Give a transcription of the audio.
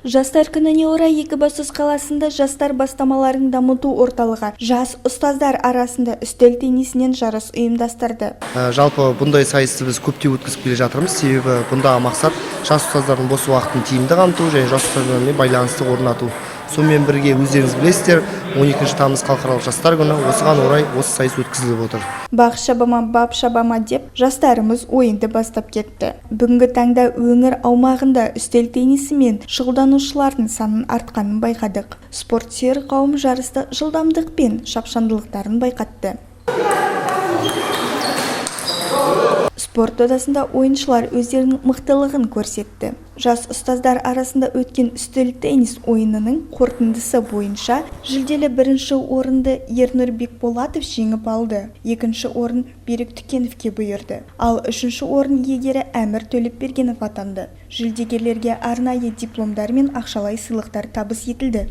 Жастар күніне орай Екібастұз қаласында Жастар бастамаларын дамыту орталығы жас ұстаздар арасында үстел теннисінен жарыс ұйымдастырды. Жалпы бұндай сайысты біз көптеп өткізіп келе жатырмыз, себебі бұндағы мақсат жас ұстаздардың бос уақытын тиімді қамту және жас ұстаздармен байланысты орнату. Сонымен бірге, өздеріңіз білесіздер, 12 тамыз — халықаралық жастар күні, осыған орай осы сайыс өткізіліп отыр. Бақ шаба ма, бап шаба ма деп жастарымыз ойынды бастап кетті. Бүгінгі таңда өңір аумағында үстел теннисімен шұғылданушылардың санының артқанын байқадық. Спорт сүйер қауым жарыста жылдамдық пен шапшаңдылықтарын байқатты. Спорт додасында ойыншылар өздерінің мықтылығын көрсетті. Жас ұстаздар арасында өткен үстел теннис ойынының қорытындысы бойынша жүлделі бірінші орынды Ернұр Бекболатов жеңіп алды. Екінші орын Берік Түкеновке бұйырды. Ал үшінші орын иегері Әмір Төлепбергенов атанды. Жүлдегерлерге арнайы дипломдар мен ақшалай сыйлықтар табыс етілді.